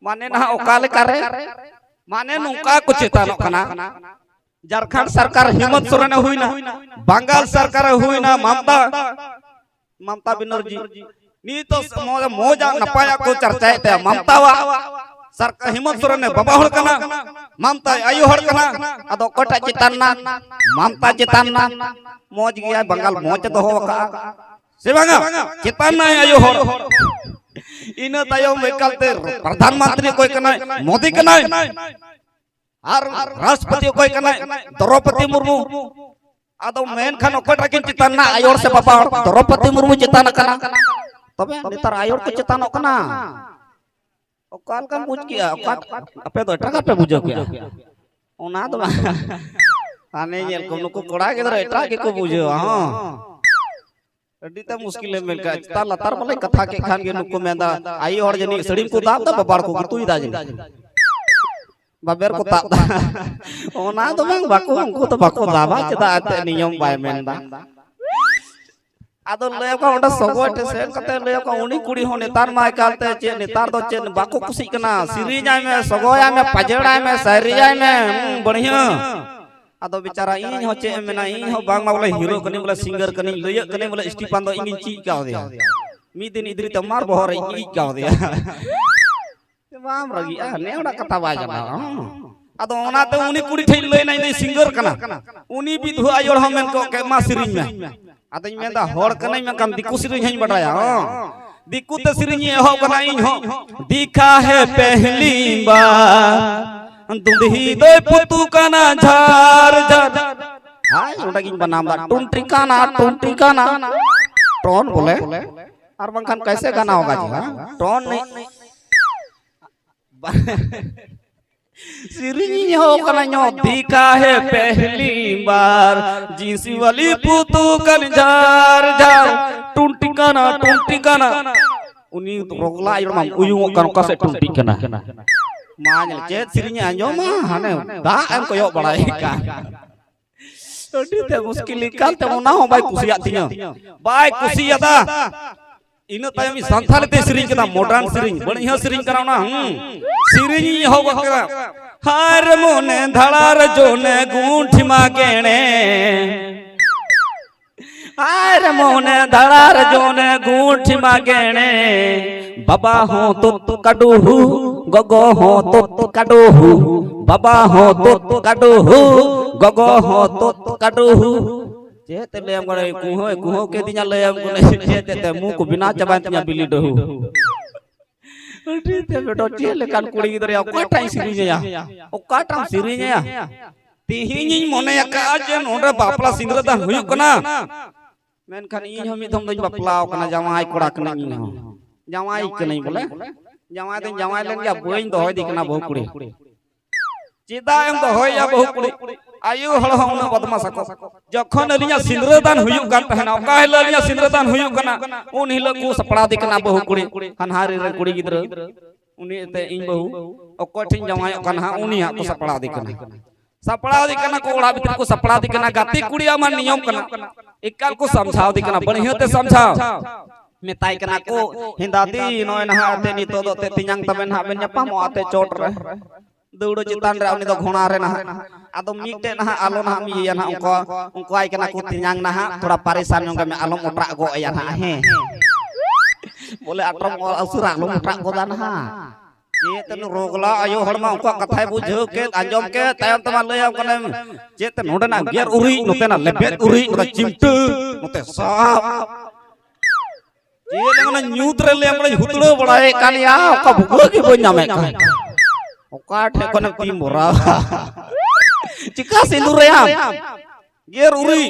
ᱢᱟᱱᱮ ᱱᱟᱦᱟᱜ ᱚᱠᱟ ᱞᱮᱠᱟᱨᱮ? ᱢᱟᱱᱮ ᱱᱚᱝᱠᱟ ᱠᱚ ᱪᱮᱛᱟᱱᱚᱜ ᱠᱟᱱᱟ᱾ ᱡᱷᱟᱲᱠᱷᱚᱸᱰ ᱥᱚᱨᱠᱟᱨ ᱦᱤᱢᱚᱱᱛ ᱥᱚᱨᱮᱱᱮ ᱦᱩᱭᱱᱟ, ᱵᱟᱝᱜᱟᱞ ᱥᱚᱨᱠᱟᱨᱮ ᱦᱩᱭᱱᱟ, ᱢᱟᱢᱛᱟ, ᱢᱟᱢᱛᱟ ᱵᱮᱱᱟᱨᱡᱤ᱾ ᱱᱤᱛᱚᱜ ᱢᱚ-, ᱢᱚᱡᱟᱜ ᱱᱟᱯᱟᱭᱟᱜ ᱠᱚ ᱪᱟᱨᱪᱟᱭᱮᱫ ᱛᱟᱭᱟ᱾ ᱢᱟᱢᱛᱟᱣᱟᱜ ᱥᱚᱨᱠᱟᱨ, ᱦᱤᱢᱚᱱᱛ ᱥᱚᱨᱮᱱ ᱵᱟᱵᱟ ᱦᱚᱲ ᱠᱟᱱᱟ, ᱢᱟᱢᱛᱟᱭ ᱟᱭᱳ ᱦᱚᱲ ᱠᱟᱱᱟ᱾ ᱟᱫᱚ ᱚᱠᱚᱭᱴᱟᱜ ᱪᱮᱛᱟᱱ ᱱᱟ? ᱢᱟᱢᱛᱟ ᱪᱮᱛᱟᱱ ᱱᱟ᱾ ᱢᱚᱡᱽ ᱜᱮᱭᱟᱭ, ᱵᱟᱝᱜᱟᱞ ᱢᱚᱡᱽ ᱮ ᱫᱚᱦᱚ ᱟᱠᱟᱫᱼᱟ᱾ ᱥᱮ ᱵᱟᱝᱟ? ᱪᱮᱛᱟᱱ ᱱᱟᱭ ᱟᱭᱳ ᱦᱚᱲ᱾ ᱤᱱᱟᱹ ᱛᱟᱭᱚᱢ ᱮᱠᱟᱞᱛᱮ ᱯᱨᱚᱫᱷᱟᱱ ᱢᱚᱱᱛᱨᱤ ᱚᱠᱚᱭ ᱠᱟᱱᱟᱭ? ᱢᱳᱫᱤ ᱠᱟᱱᱟᱭ᱾ ᱟᱨ ᱨᱟᱥᱴᱨᱚᱯᱚᱛᱤ ᱚᱠᱚᱭ ᱠᱟᱱᱟᱭ? ᱫᱨᱚᱯᱚᱫᱤ ᱢᱩᱨᱢᱩ᱾ ᱟᱫᱚ ᱢᱮᱱᱠᱷᱟᱱ ᱚᱠᱚᱭᱴᱟᱜ ᱠᱤᱱ ᱪᱮᱛᱟᱱ ᱱᱟ? ᱟᱭᱳ ᱦᱚᱲ ᱥᱮ ᱵᱟᱵᱟ ᱦᱚᱲ? ᱫᱨᱚᱯᱚᱫᱤ ᱢᱩᱨᱢᱩ ᱪᱮᱛᱟᱱ ᱟᱠᱟᱱᱟ᱾ ᱛᱚᱵᱮ ᱱᱮᱛᱟᱨ ᱟᱭᱳ ᱦᱚᱲ ᱠᱚ ᱪᱮᱛᱟᱱᱚᱜ ᱠᱟᱱᱟ᱾ ᱚᱠᱟ ᱞᱮᱠᱟᱢ ᱵᱩᱡᱽ ᱠᱮᱜᱼᱟ? ᱚᱠᱟ, ᱟᱯᱮ ᱫᱚ ᱮᱴᱟᱜᱟᱜ ᱯᱮ ᱵᱩᱡᱷᱟᱹᱣ ᱠᱮᱜᱼᱟ? ᱚᱱᱟ ᱫᱚ ᱵᱟᱝ᱾ ᱦᱟᱱᱮ ᱧᱮᱞ ᱠᱚᱢ, ᱱᱩᱠᱩ ᱠᱚᱲᱟ ᱜᱤᱫᱽᱨᱟᱹ ᱮᱴᱟᱜ ᱜᱮᱠᱚ ᱵᱩᱡᱷᱟᱹᱣᱟ, ᱦᱚᱸ᱾ ᱟᱹᱰᱤ ᱛᱮ ᱢᱩᱥᱠᱤᱞᱮᱢ ᱢᱮᱱ ᱠᱟᱜᱼᱟ᱾ ᱪᱮᱛᱟᱱ ᱞᱟᱛᱟᱨ ᱵᱟᱞᱟᱧ ᱠᱟᱛᱷᱟ ᱠᱮᱫ ᱠᱷᱟᱱ ᱜᱮ ᱱᱩᱠᱩ ᱢᱮᱱᱫᱟ, ᱟᱭᱳ ᱦᱚᱲ ᱡᱟᱹᱱᱤᱡ ᱥᱟᱹᱲᱤᱢ ᱠᱚ ᱫᱟᱵ ᱫᱟ, ᱵᱟᱵᱟ ᱦᱚᱲ ᱠᱚ ᱜᱩᱛᱩᱭ ᱫᱟ ᱡᱟᱹᱱᱤᱡ᱾ ᱵᱟᱵᱮᱨ ᱠᱚ ᱛᱟᱵ ᱫᱟ᱾ ᱚᱱᱟ ᱫᱚ ᱵᱟᱝ, ᱵᱟᱠᱚ, ᱩᱱᱠᱩ ᱫᱚ ᱵᱟᱠᱚ ᱫᱟᱵᱟ, ᱪᱮᱫᱟᱜ ᱮᱱᱛᱮᱫ ᱱᱤᱭᱚᱢ ᱵᱟᱭ ᱢᱮᱱᱫᱟ᱾ ᱟᱫᱚ ᱞᱟᱹᱭ ᱟᱠᱚ ᱚᱸᱰᱮ ᱥᱚᱜᱚᱭ ᱴᱷᱮᱱ ᱥᱮᱱ ᱠᱟᱛᱮ ᱞᱟᱹᱭ ᱟᱠᱚ, ᱩᱱᱤ ᱠᱩᱲᱤ ᱦᱚᱸ ᱱᱮᱛᱟᱨ ᱢᱟ ᱮᱠᱟᱞ ᱛᱮ ᱪᱮᱫ, ᱱᱮᱛᱟᱨ ᱫᱚ ᱪᱮᱫ ᱵᱟᱠᱚ ᱠᱩᱥᱤᱜ ᱠᱟᱱᱟ᱾ ᱥᱮᱨᱮᱧᱟᱭ ᱢᱮ, ᱥᱚᱜᱚᱭᱟᱭ ᱢᱮ, ᱯᱟᱡᱮᱲᱟᱭ ᱢᱮ, ᱥᱟᱭᱨᱤᱭᱟᱭ ᱢᱮ, ᱦᱩᱸ, ᱵᱟᱹᱲᱦᱤᱭᱟᱹ᱾ ᱟᱫᱚ ᱵᱮᱪᱟᱨᱟ ᱤᱧ ᱦᱚᱸ ᱪᱮᱫ ᱮᱢ ᱢᱮᱱᱟ, ᱤᱧ ᱦᱚᱸ ᱵᱟᱝᱢᱟ ᱵᱚᱞᱮ ᱦᱤᱨᱳ ᱠᱟᱹᱱᱟᱹᱧ, ᱵᱚᱞᱮ ᱥᱤᱝᱜᱟᱨ ᱠᱟᱹᱱᱟᱹᱧ, ᱞᱟᱹᱭᱟᱹᱜ ᱠᱟᱹᱱᱟᱹᱧ, ᱵᱚᱞᱮ ᱥᱴᱤᱯᱷᱟᱱ ᱫᱚ ᱤᱧᱤᱧ ᱪᱮᱫ ᱠᱟᱣᱫᱮᱭᱟ᱾ ᱢᱤᱫ ᱫᱤᱱ ᱤᱫᱨᱤ ᱛᱮ ᱢᱟᱨ ᱵᱚᱦᱚᱜ ᱨᱮ ᱤᱧ ᱤᱡ ᱠᱟᱣᱫᱮᱭᱟ᱾ ᱵᱟᱢ ᱨᱟᱹᱜᱤᱜᱼᱟ, ᱱᱮ ᱦᱚᱲᱟᱜ ᱠᱟᱛᱷᱟ ᱵᱟᱭ ᱪᱟᱞᱟᱜᱼᱟ᱾ ᱦᱚᱸ᱾ ᱟᱫᱚ ᱚᱱᱟᱛᱮ ᱩᱱᱤ ᱠᱩᱲᱤ ᱴᱷᱮᱱ ᱞᱟᱹᱭ ᱱᱟ, ᱤᱧ ᱫᱚᱧ ᱥᱤᱝᱜᱟᱨ ᱠᱟᱱᱟ᱾ ᱩᱱᱤ ᱵᱤᱫᱷᱩ ᱟᱭᱳ ᱦᱚᱲ ᱦᱚᱸ ᱢᱮᱱ ᱠᱚᱜ ᱠᱮ, "ᱢᱟ ᱥᱮᱨᱮᱧ ᱢᱮ᱾" ᱟᱫᱚᱧ ᱢᱮᱱᱫᱟ, "ᱦᱚᱲ ᱠᱟᱹᱱᱟᱹᱧ, ᱢᱮᱱᱠᱷᱟᱱ ᱫᱤᱠᱩ ᱥᱮᱨᱮᱧ ᱦᱚᱸᱧ ᱵᱟᱰᱟᱭᱟ᱾" ᱦᱚᱸ᱾ ᱫᱤᱠᱩ ᱛᱮ ᱥᱮᱨᱮᱧ ᱤᱧ ᱮᱦᱚᱵ ᱠᱟᱱᱟ ᱤᱧ ᱦᱚᱸ᱾ ᱫᱤᱠᱷᱟ ᱦᱮ ᱯᱮᱦᱞᱤ ᱵᱟᱨ, ᱫᱩᱸᱫᱷᱤ ᱫᱚᱭ ᱯᱩᱛᱩ ᱠᱟᱱᱟ ᱡᱷᱟᱨ ᱡᱷᱟᱨ᱾ ᱦᱟᱭ, ᱚᱸᱰᱮ ᱜᱤᱧ ᱵᱟᱱᱟᱢ ᱫᱟ, ᱴᱩᱱᱴᱤ ᱠᱟᱱᱟ, ᱴᱩᱱᱴᱤ ᱠᱟᱱᱟ᱾ ᱴᱚᱱ ᱵᱚᱞᱮ᱾ ᱟᱨ ᱵᱟᱝᱠᱷᱟᱱ ᱠᱟᱭᱥᱮ ᱜᱟᱱᱟ ᱦᱳᱜᱟ ᱡᱤ, ᱦᱮᱸ? ᱴᱚᱱ ᱥᱮᱨᱮᱧ ᱤᱧ ᱦᱚᱸ ᱠᱟᱱᱟ ᱧᱚᱜ ᱫᱤᱠᱷᱟ ᱦᱮ ᱯᱮᱦᱞᱤ ᱵᱟᱨ ᱡᱤᱱᱥ ᱣᱟᱞᱤ ᱯᱩᱛᱩ ᱠᱟᱱ ᱡᱷᱟᱨ ᱡᱷᱟᱨ ᱴᱩᱱᱴᱤ ᱠᱟᱱᱟ ᱴᱩᱱᱴᱤ ᱠᱟᱱᱟ᱾ ᱩᱱᱤ ᱨᱚᱜᱽᱞᱟ ᱟᱭᱳ ᱢᱟ ᱩᱭᱩᱝᱚᱜ ᱠᱟᱱ ᱚᱠᱟ ᱥᱮᱫ ᱴᱩᱱᱴᱤᱜ ᱠᱟᱱᱟ? ᱢᱟ ᱧᱮᱞ ᱪᱮᱫ ᱥᱮᱨᱮᱧ ᱮ ᱟᱸᱡᱚᱢᱟ, ᱦᱟᱱᱮ ᱫᱟᱜ ᱮᱢ ᱠᱚᱭᱚᱜ ᱵᱟᱲᱟᱭ ᱠᱟᱱ᱾ ᱟᱹᱰᱤ ᱛᱮ ᱢᱩᱥᱠᱤᱞ ᱮᱠᱟᱞ ᱛᱮ ᱚᱱᱟ ᱦᱚᱸ ᱵᱟᱭ ᱠᱩᱥᱤᱭᱟᱜ ᱛᱤᱧᱟᱹ, ᱵᱟᱭ ᱠᱩᱥᱤᱭᱟᱫᱟ᱾ ᱤᱱᱟᱹ ᱛᱟᱭᱚᱢ ᱤᱧ ᱥᱟᱱᱛᱷᱟᱞᱤ ᱛᱮ ᱥᱮᱨᱮᱧ ᱠᱮᱫᱟ, ᱢᱚᱰᱟᱨᱱ ᱥᱮᱨᱮᱧ, ᱵᱟᱹᱲᱤᱡ ᱦᱚᱸ ᱥᱮᱨᱮᱧ ᱠᱟᱱᱟ ᱚᱱᱟ᱾ ᱦᱩᱸ, ᱥᱮᱨᱮᱧ ᱤᱧ ᱮᱦᱚᱵ ᱠᱮᱫᱟ᱾ ᱦᱟᱨ ᱢᱚᱱᱮ ᱫᱷᱟᱲᱟᱨ ᱡᱚᱱᱮ ᱜᱩᱸᱴᱷᱤ ᱢᱟ ᱜᱮᱬᱮ, ᱟᱨ ᱢᱚᱱᱮ ᱫᱷᱟᱲᱟᱨ ᱡᱚᱱᱮ ᱜᱩᱸᱴᱷᱤ ᱢᱟ ᱜᱮᱬᱮ, ᱵᱟᱵᱟ ᱦᱚᱸ ᱛᱚᱛ ᱠᱟᱰᱩᱦᱩ, ᱜᱚᱜᱚ ᱦᱚᱸ ᱛᱚᱛ ᱠᱟᱰᱩᱦᱩ, ᱵᱟᱵᱟ ᱦᱚᱸ ᱛᱚᱛ ᱠᱟᱰᱩᱦᱩ, ᱜᱚᱜᱚ ᱦᱚᱸ ᱛᱚᱛ ᱠᱟᱰᱩᱦᱩ᱾ ᱪᱮᱫ ᱛᱮ ᱞᱟᱹᱭᱟᱢ ᱠᱟᱱᱟ? ᱠᱩᱦᱟᱹ ᱠᱩᱦᱟᱹ ᱠᱮᱫᱤᱧᱟ, ᱞᱟᱹᱭᱟᱢ ᱠᱟᱱᱟ᱾ ᱪᱮᱫ ᱛᱮ ᱢᱩ ᱠᱚ ᱵᱮᱱᱟᱣ ᱪᱟᱵᱟᱭᱮᱱ ᱛᱤᱧᱟ ᱵᱤᱞᱤ ᱰᱟᱹᱦᱩ᱾ ᱟᱹᱰᱤ ᱛᱮ ᱵᱮᱴᱚ, ᱪᱮᱫ ᱞᱮᱠᱟᱱ ᱠᱩᱲᱤ ᱜᱤᱫᱽᱨᱟᱹᱭᱟ? ᱚᱠᱟᱴᱟᱜ ᱤᱧ ᱥᱮᱨᱮᱧ ᱟᱭᱟ? ᱚᱠᱟᱴᱟᱜ ᱮᱢ ᱥᱮᱨᱮᱧ ᱟᱭᱟ? ᱛᱮᱦᱮᱧ ᱤᱧ ᱢᱚᱱᱮ ᱟᱠᱟᱫᱼᱟ ᱡᱮ ᱱᱚᱰᱮ ᱵᱟᱯᱞᱟ ᱥᱤᱸᱫᱽᱨᱟᱹ ᱫᱟᱱ ᱦᱩᱭᱩᱜ ᱠᱟᱱᱟ, ᱢᱮᱱᱠᱷᱟᱱ ᱤᱧ ᱦᱚᱸ ᱢᱤᱫ ᱫᱷᱚᱢ ᱫᱚᱧ ᱵᱟᱯᱞᱟ ᱟᱠᱟᱱᱟ, ᱡᱟᱶᱟᱭ ᱠᱚᱲᱟ ᱠᱟᱹᱱᱟᱹᱧ ᱤᱧ ᱦᱚᱸ᱾ ᱡᱟᱶᱟᱭ ᱠᱟᱹᱱᱟᱹᱧ ᱵᱚᱞᱮ, ᱡᱟᱶᱟᱭ ᱫᱚᱧ ᱡᱟᱶᱟᱭ ᱞᱮᱱ ᱜᱮᱭᱟ, ᱵᱟᱹᱧ ᱫᱚᱦᱚᱭᱮᱫᱮ ᱠᱟᱱᱟ ᱵᱟᱹᱦᱩ ᱠᱩᱲᱤ᱾ ᱪᱮᱫᱟᱜ ᱮᱢ ᱫᱚᱦᱚᱭᱮᱭᱟ ᱵᱟᱹᱦᱩ ᱠᱩᱲᱤ? ᱟᱭᱳ ᱦᱚᱲ ᱦᱚᱸ ᱩᱱᱟᱹᱜ ᱵᱚᱫᱢᱟᱥ ᱟᱠᱚ᱾ ᱡᱚᱠᱷᱚᱱ ᱟᱹᱞᱤᱧᱟᱜ ᱥᱤᱸᱫᱽᱨᱟᱹ ᱫᱟᱱ ᱦᱩᱭᱩᱜ ᱠᱟᱱ ᱛᱟᱦᱮᱱᱟ, ᱚᱠᱟ ᱦᱤᱞᱳᱜ ᱟᱹᱞᱤᱧᱟᱜ ᱥᱤᱸᱫᱽᱨᱟᱹ ᱫᱟᱱ ᱦᱩᱭᱩᱜ ᱠᱟᱱᱟ, ᱩᱱ ᱦᱤᱞᱳᱜ ᱠᱚ ᱥᱟᱯᱲᱟᱣ ᱫᱮ ᱠᱟᱱᱟ ᱵᱟᱹᱦᱩ ᱠᱩᱲᱤ, ᱦᱟᱱᱦᱟᱨᱤ ᱨᱮᱱ ᱠᱩᱲᱤ ᱜᱤᱫᱽᱨᱟᱹ, ᱩᱱᱤ ᱮᱱᱛᱮ ᱤᱧ ᱵᱟᱹᱦᱩ, ᱚᱠᱚᱭ ᱴᱷᱮᱱ ᱡᱟᱶᱟᱭᱚᱜ ᱠᱟᱱᱟ ᱦᱟᱸᱜ, ᱩᱱᱤ ᱦᱟᱸᱜ ᱠᱚ ᱥᱟᱯᱲᱟᱣ ᱫᱮ ᱠᱟᱱᱟ᱾ ᱥᱟᱯᱲᱟᱣ ᱫᱮ ᱠᱟᱱᱟ ᱠᱚ, ᱚᱲᱟᱜ ᱵᱷᱤᱛᱨᱤ ᱠᱚ ᱥᱟᱯᱲᱟᱣ ᱫᱮ ᱠᱟᱱᱟ, ᱜᱟᱛᱮ ᱠᱩᱲᱤᱭᱟᱜ ᱢᱟ ᱱᱤᱭᱚᱢ ᱠᱟᱱᱟ, ᱮᱠᱟᱞ ᱠᱚ ᱥᱟᱢᱡᱷᱟᱣ ᱫᱮ ᱠᱟᱱᱟ, ᱵᱟᱹᱲᱦᱤᱭᱟᱹ ᱛᱮ ᱥᱟᱢᱡᱷᱟᱣ᱾ ᱢᱮᱛᱟᱭ ᱠᱟᱱᱟ ᱠᱚ, ᱦᱮᱸ ᱫᱟᱫᱤ, ᱱᱚᱜᱼᱚᱭ ᱱᱟᱦᱟᱜ ᱮᱱᱛᱮ ᱱᱤᱛᱚᱜ ᱫᱚ ᱮᱱᱛᱮ ᱛᱮᱧᱟᱝ ᱛᱟᱵᱮᱱ ᱱᱟᱦᱟᱜ ᱵᱮᱱ ᱧᱟᱯᱟᱢᱚᱜᱼᱟ ᱮᱱᱛᱮ ᱪᱚᱴ ᱨᱮ᱾ ᱫᱟᱹᱣᱲᱟᱹ ᱪᱮᱛᱟᱱ ᱨᱮ ᱩᱱᱤ ᱫᱚ ᱜᱷᱚᱲᱟ ᱨᱮ ᱱᱟᱦᱟᱜ᱾ ᱟᱫᱚ ᱢᱤᱫᱴᱮᱡ ᱱᱟᱦᱟᱜ ᱟᱞᱚ ᱱᱟᱦᱟᱜ ᱮᱢ ᱤᱭᱟᱹᱭᱟ ᱱᱟᱦᱟᱜ, ᱚᱱᱠᱟ, ᱚᱱᱠᱟᱭ ᱠᱟᱱᱟ ᱠᱚ, ᱛᱮᱧᱟᱝ ᱱᱟᱦᱟᱜ ᱛᱷᱚᱲᱟ ᱯᱟᱨᱮᱥᱟᱱ ᱧᱚᱜ ᱢᱮ, ᱟᱞᱚᱢ ᱚᱴᱨᱟᱜ ᱜᱚᱜ ᱟᱭᱟ ᱱᱟᱦᱟᱜ, ᱦᱮᱸ᱾ ᱵᱚᱞᱮ ᱟᱴᱨᱚᱢ ᱩᱥᱟᱹᱨᱟ ᱟᱞᱚᱢ ᱚᱴᱨᱟᱜ ᱜᱚᱫᱟ ᱱᱟᱦᱟᱜ᱾ ᱪᱮᱫ ᱛᱮ ᱨᱳᱜᱽᱞᱟ ᱟᱭᱳ ᱦᱚᱲ ᱢᱟ ᱩᱱᱠᱩᱣᱟᱜ ᱠᱟᱛᱷᱟᱭ ᱵᱩᱡᱷᱟᱹᱣ ᱠᱮᱫ, ᱟᱸᱡᱚᱢ ᱠᱮᱫ, ᱛᱟᱭᱚᱢ ᱛᱮᱢᱟ ᱞᱟᱹᱭᱟᱢ ᱠᱟᱱᱟᱢ, ᱪᱮᱫ ᱛᱮ ᱱᱚᱰᱮᱱᱟᱜ ᱜᱮᱨ ᱩᱨᱤᱡ, ᱱᱚᱛᱮᱱᱟᱜ ᱞᱮᱵᱮᱫ ᱩᱨᱤᱡ, ᱱᱚᱛᱮ ᱪᱤᱢᱴᱟᱹ, ᱱᱚᱛᱮ ᱥᱟᱵ᱾ ᱪᱮᱫ ᱞᱮ ᱢᱮᱱᱟ, ᱧᱩᱛ ᱨᱮ ᱞᱟᱹᱭᱟᱢ ᱠᱟᱱᱟᱧ ᱦᱩᱛᱲᱟᱹ ᱵᱟᱲᱟᱭᱮᱫ ᱠᱟᱱ ᱭᱟ, ᱚᱠᱟ ᱵᱷᱩᱜᱟᱹᱜ ᱜᱮ ᱵᱟᱹᱧ ᱧᱟᱢᱮᱫ ᱠᱟᱱ᱾ ᱚᱠᱟ ᱴᱷᱮᱡ ᱠᱷᱚᱱᱮᱢ ᱛᱤᱢ ᱵᱷᱚᱨᱟᱣᱟ? ᱪᱤᱠᱟ ᱥᱤᱸᱫᱩᱨᱟᱭᱟᱢ? ᱜᱮᱨ ᱩᱨᱤᱡ